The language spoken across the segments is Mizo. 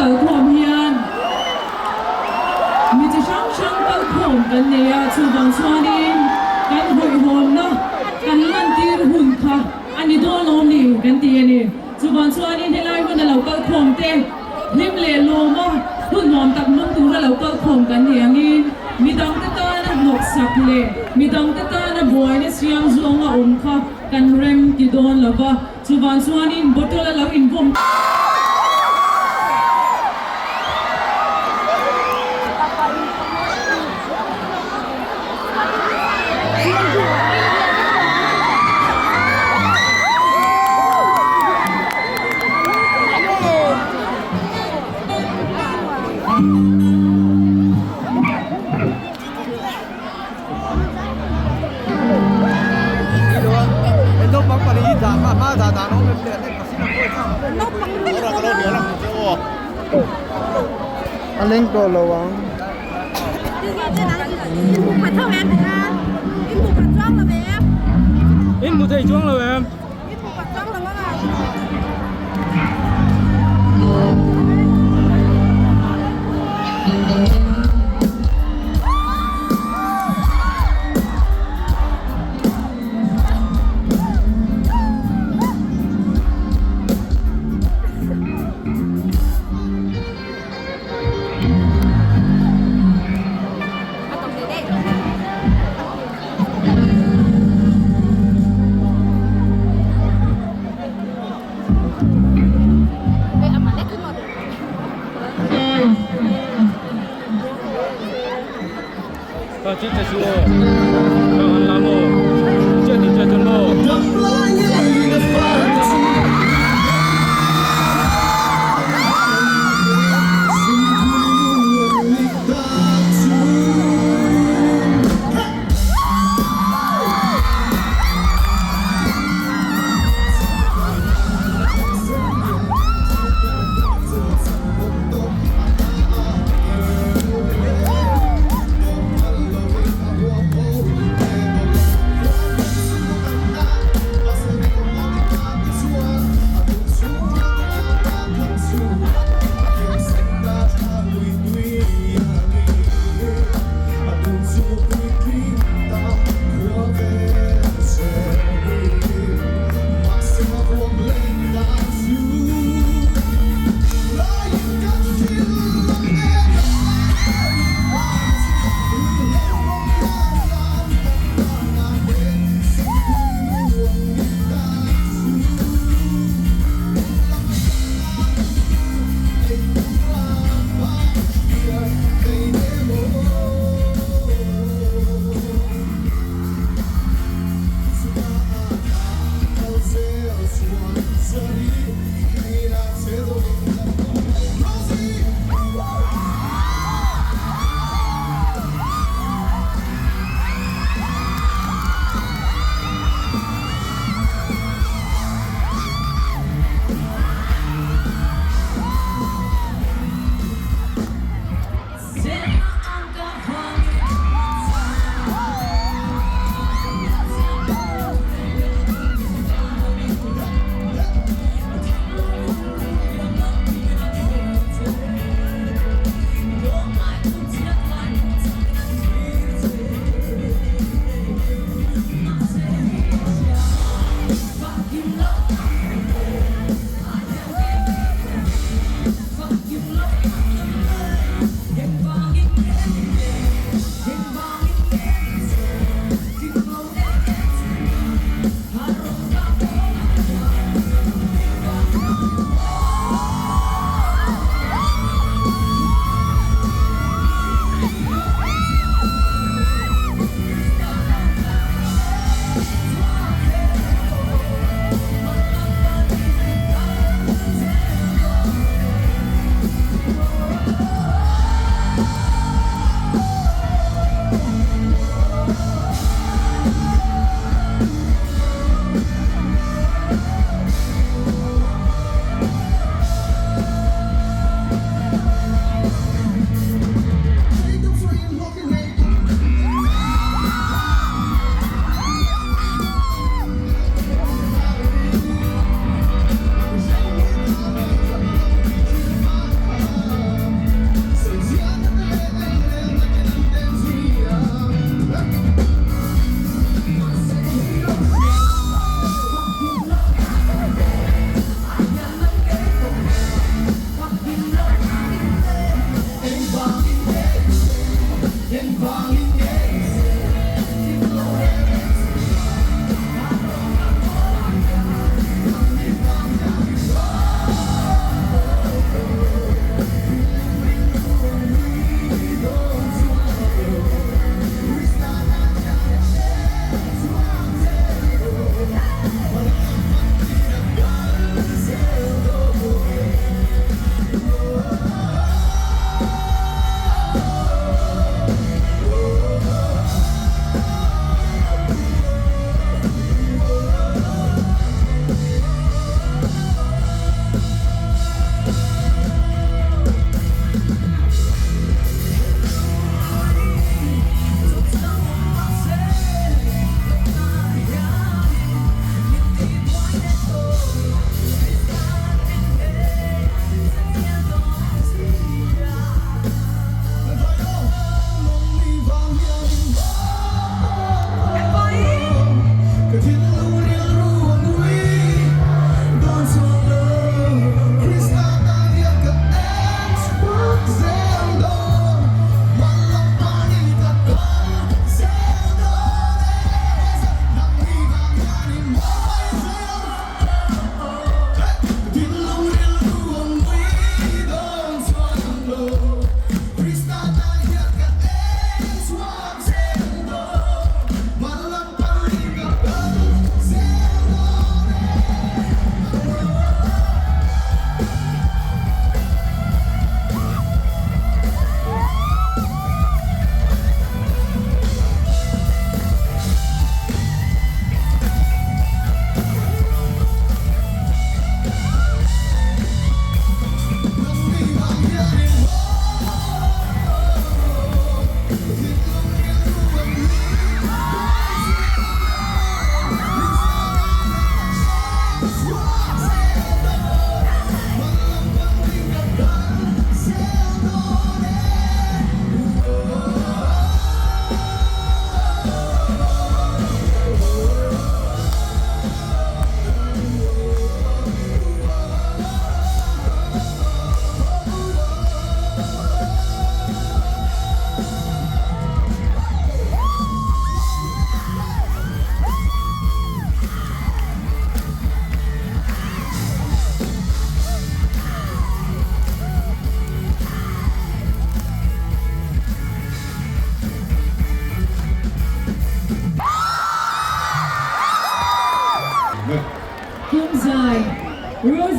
kalkhawm hian mi chi hrang hrang kalkhawm kan nei a, chuvang chuanin kan hawihhawmna kan lantir hun kha a ni dawn lawm ni kan ti a ni. Chuvang chuanin helai huna lo kalkhawm te hlim leh lawma hun nuam tak hmang tura lo kalkhawm kan ni angin midangte tana hnawksak leh midangte tana buaina siam zawnga awm kha kan rem ti dawn lo va. Chuvang chuanin bottle a lo invawm. A leng tawh lo ang. In hmu thei chuang lo em?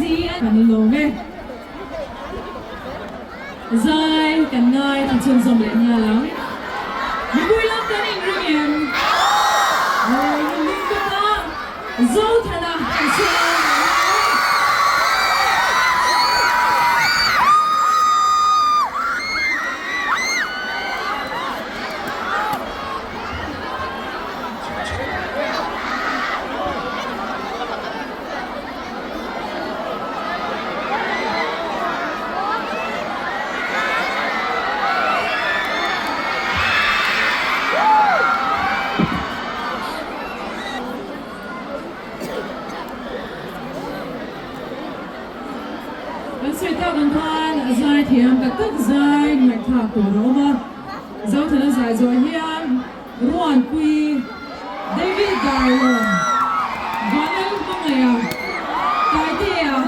Kan lawm e. Zai kan ngai thla chhunzawm leh nghal ang. Mipui lam kan inring em? Aw, inring bawk a, Zothana kan chhuah ang. Kan sawi tak ang khan zai thiam tak tak zai ngaihthlak tur a awm a, Zothana zai zawh hian Ruanpui, David Darlawm, Vanlal Hmangaia, Taitea,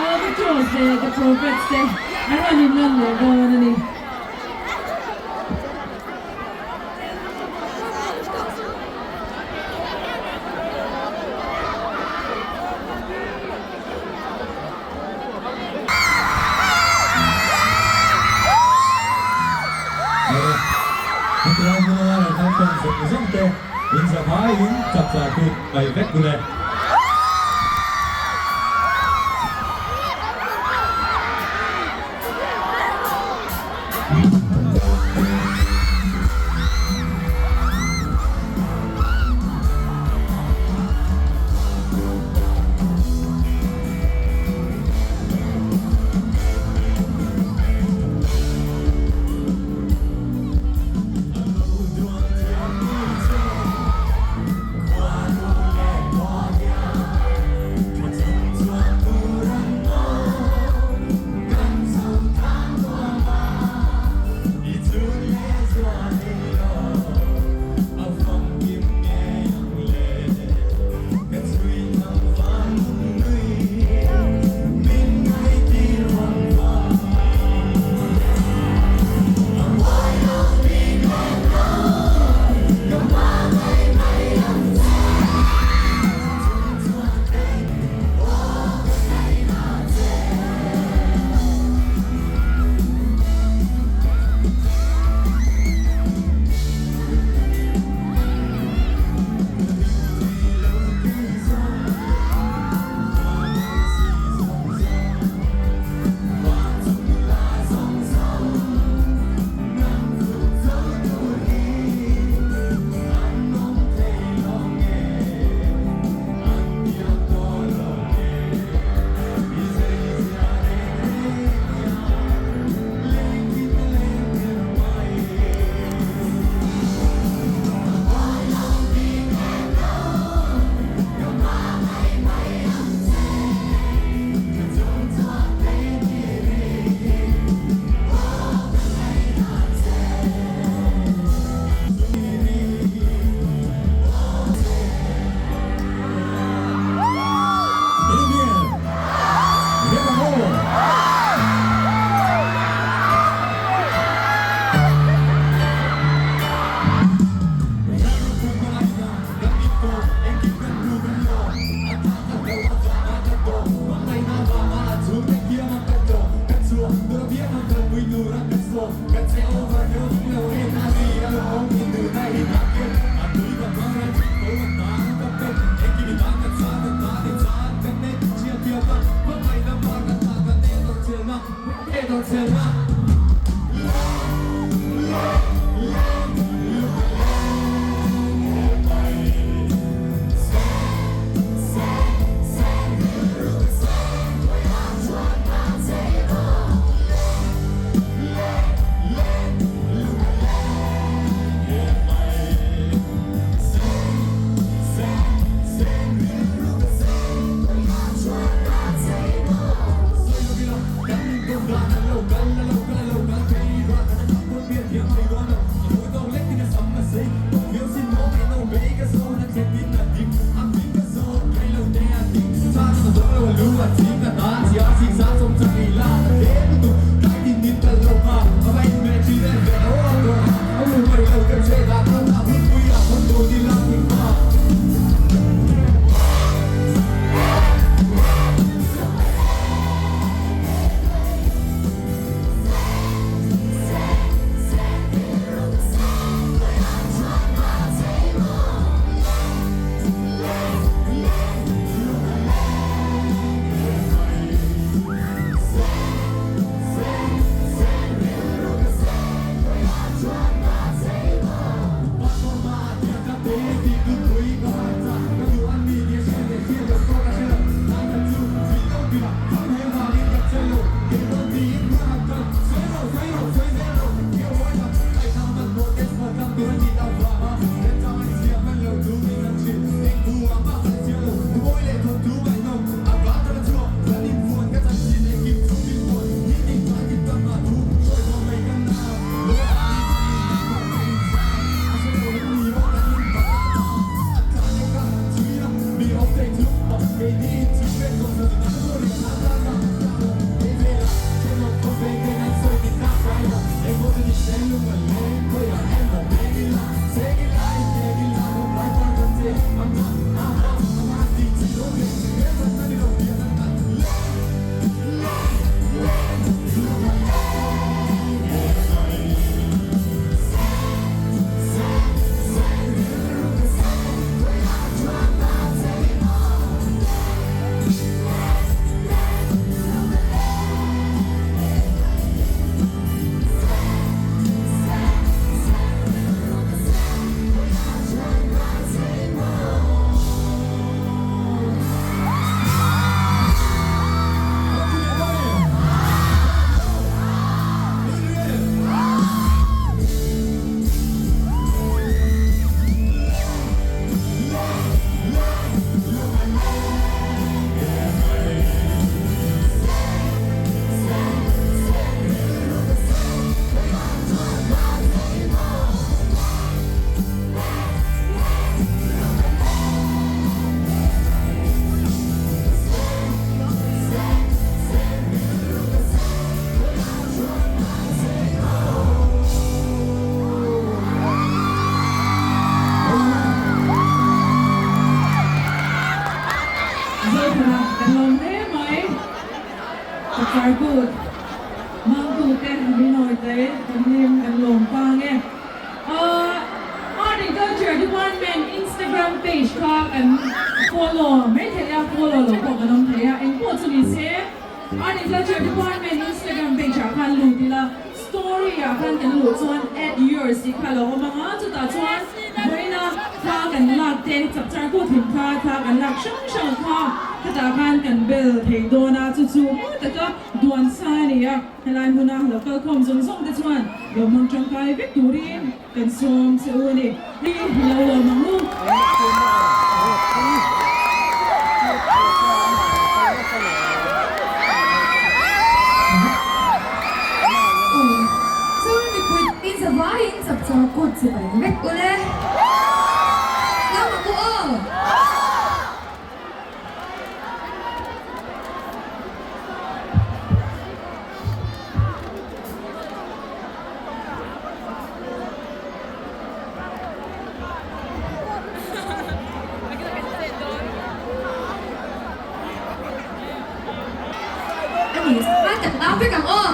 Albatross leh The Prophets te an rawn inlan leh dawn a ni. Hetilai hmuna lo kal khawm zawng zawng te inzavaiin chapchar kut mai vek bul e. Chapchar Kut hmangtute rinawite kan hlim kan lawm tang e. Art and Culture Department Instagram page kha kan follow mai thei a, follow loh pawh kan awm thei a, engpawh chu ni se Art and Culture Department Instagram page ah khan lut ila, story ah khan kan luh chuan add yours tih kha a lo awm ang a, chutah chuan vawiina thla kan lak te, chapchar kut hlim kha thla kan lak hrang hrang kha khatah khan kan bel thei dawn a, chu chu mawi taka duan sa a ni a. Helai hmuna lo kalkhawm zawng zawng te chuan lo hmang tangkai vek turin kan sawm che u a ni. Hi lo lawm ang u. Chuan mipui in zavaiin chapchar kut chi bai vek ule. Lam ang u aw. A ni, a tak nau vek ang aw.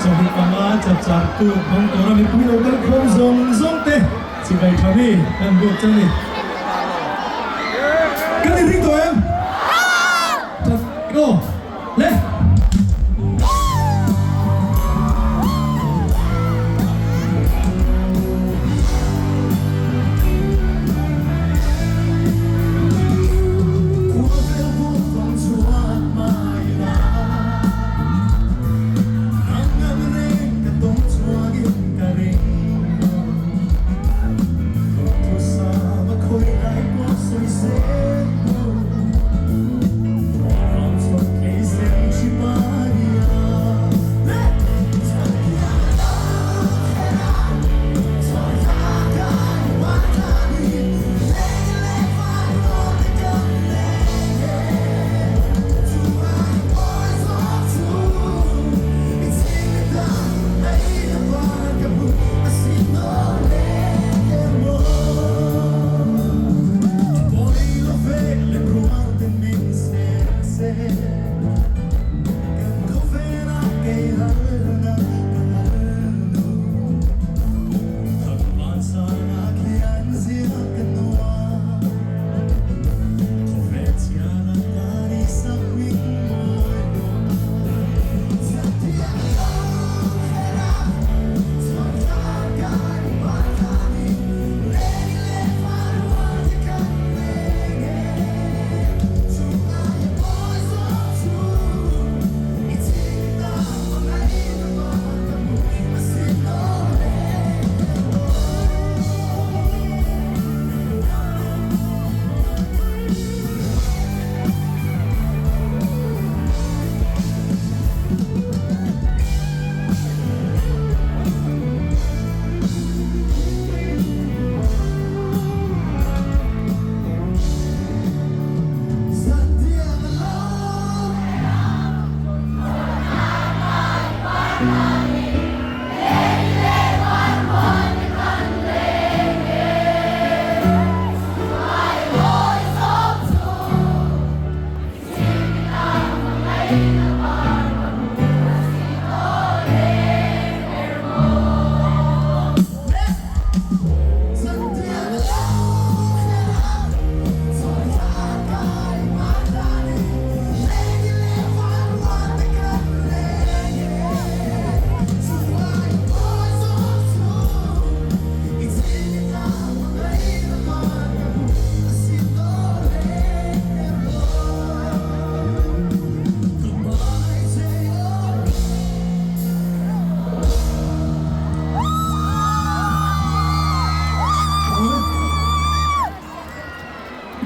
25 chapchar kut hmang tura mipui lo kal khawm zawng zawng te chibai tha mi kan buk chu a ni. Kan inring tawh em? That aw le.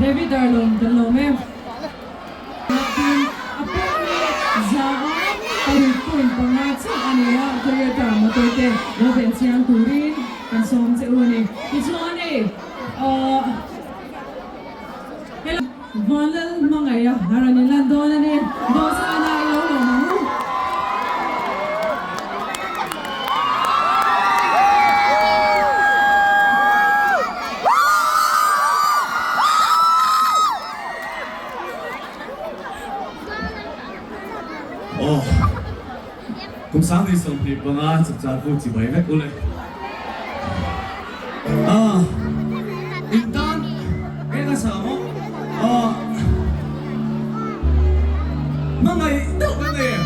David Darlawm kan lawm e. Tin, a pawh hi 100 a point 5 chiah a ni a, Toyota motor te lo belh chiang turin kan sawm che u a ni. Tichuan hei ahh hello Vanlal hmangaih a a rawn inlan dawn a ni. Dawhsana i lo lawm ang u. Aw, kum 2025 chapchar kut chibai vek ule. Ah, in tan eng a sa maw? Ah, hmangaih deuh kan nei em?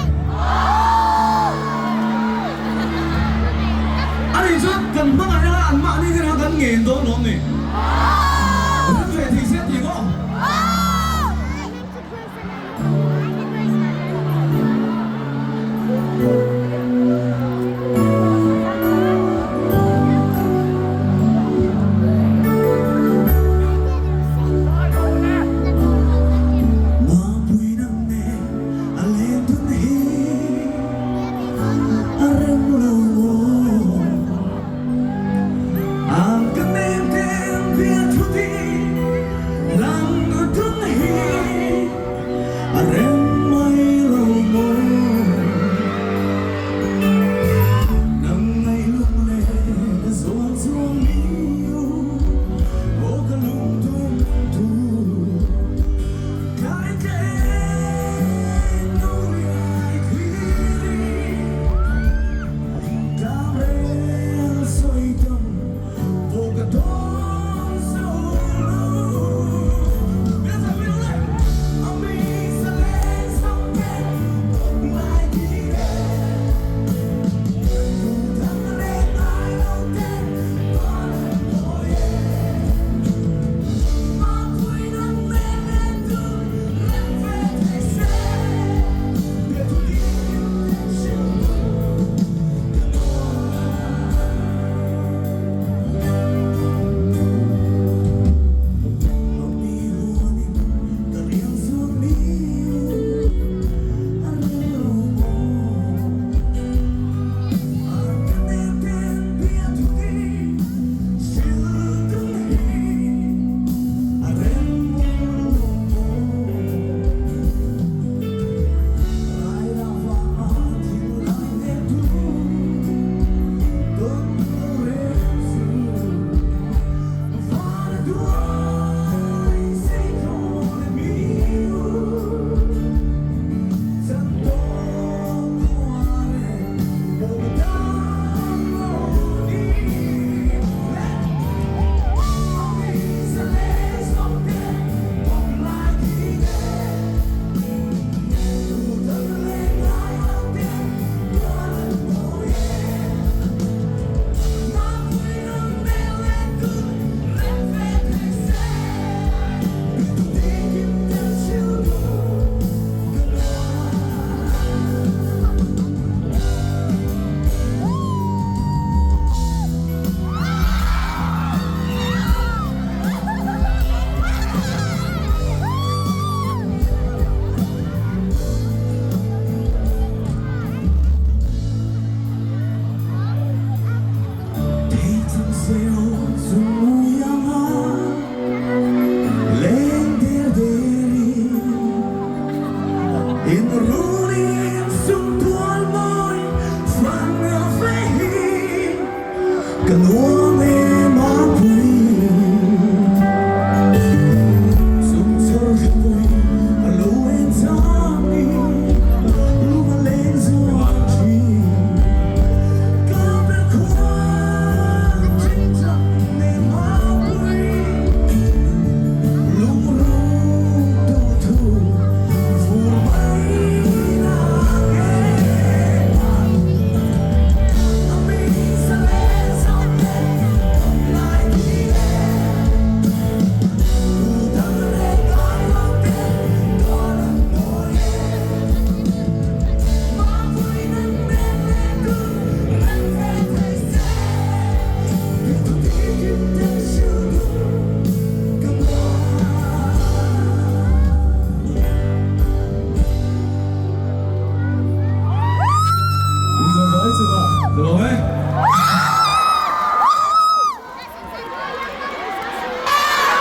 A nih chuan kan hmangaih anga an mahni te kha kan ngen dawn lawm ni? Ring ve thei se tih maw?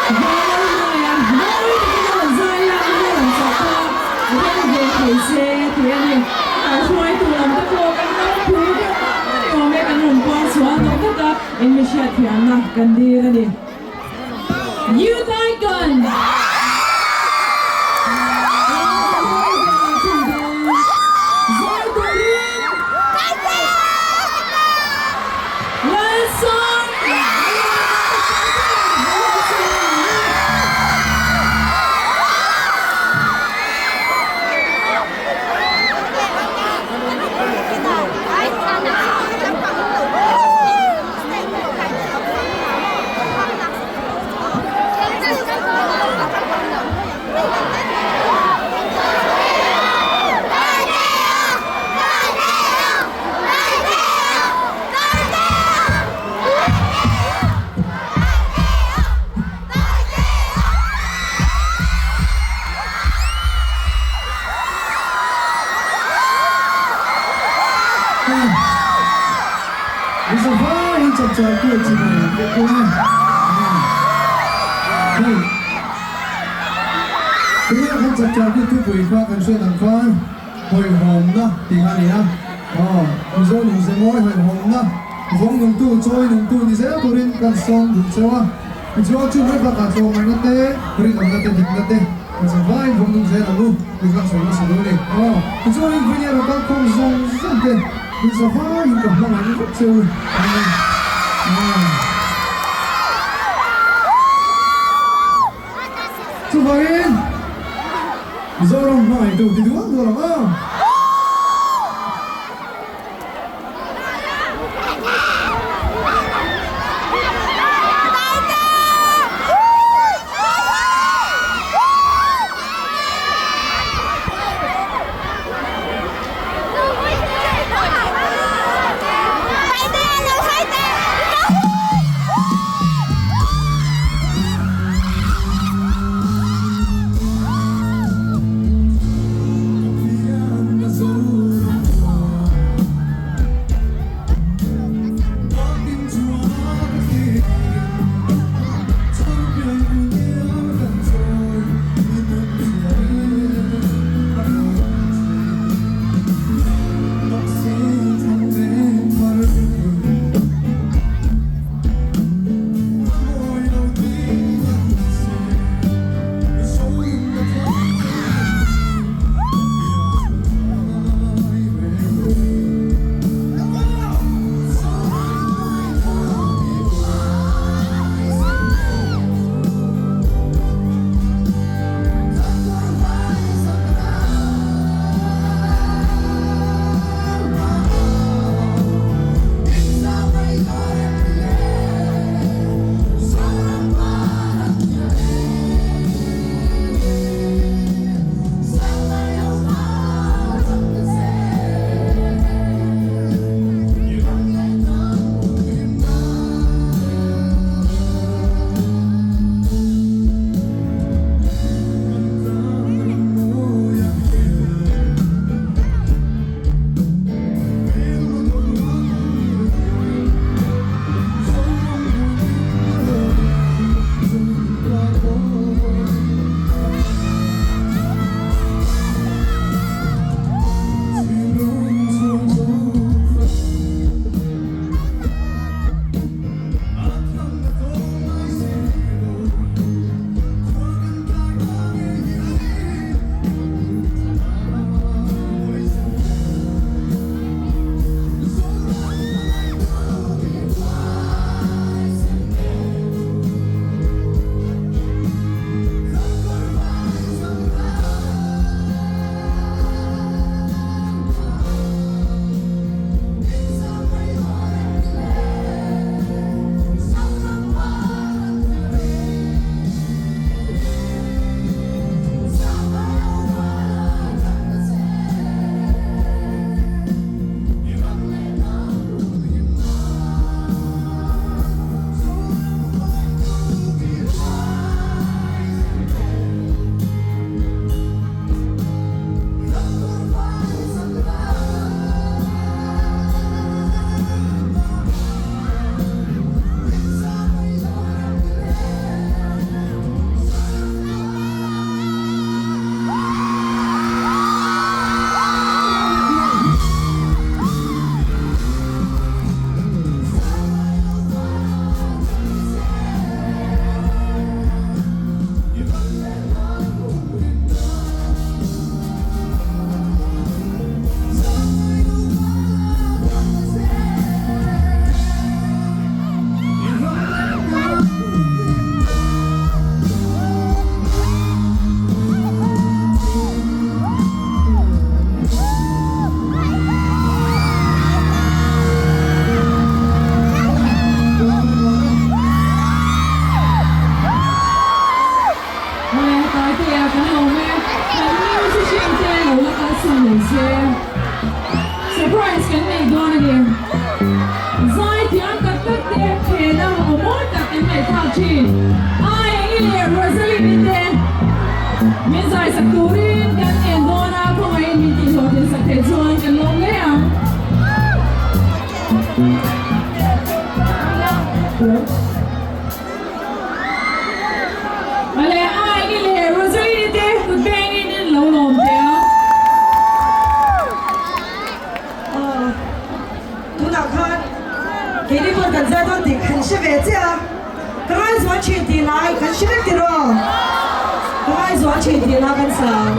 Vanlalhmaiah mawi takin a rawn zai a, a rawn chak a, rem ve thei se tih a ni. A hruaitu lam te pawh kan lo pui deuh mah mah ni awm e, kan rawn puang chhuah tawh vek a, in mi hriatthiamna kan dil a ni. Youth Icon! Zai turin Lalsang! Mizo vaiin chapchar kut chibai vek ula. Hei, tunah kan chapchar kut thupui kha kan hriat ang khan hawihhawmna tih kha a ni a. Aw, Mizo nungze mawi hawihhawmna vawng nungtu, chawi nungtu ni zel turin kan sawm duh cheu a. Tichuan chu mai bakah tlawmngaihna te, rinawmna te, dikna te kan zir vaiin vawng nung zel ang u tih kha sawi hmasa duh a ni. Aw, tichuan in Vini a rawn kal khawm zawng zawng te min za vaiin ka hmangaihna vek che u a ni. Aw. Chuvangin Mizoram hmangaihtu ti dual dual ang aw. Ai leh Rosaline te min zai sak turin kan en dawn a, khawngaihin min tihhlawhtlin sak theih chuan kan lawm ngei ang. Awle Ai leh Rosaline te kut bengin in lo lawm teh a. Tunah khan keini pawn kan zai dawn tih kan hre ve chiah a, ka ngaizual thin tih lai kan hre vek tiraw? Ka ngaizual thin tih la kan sang.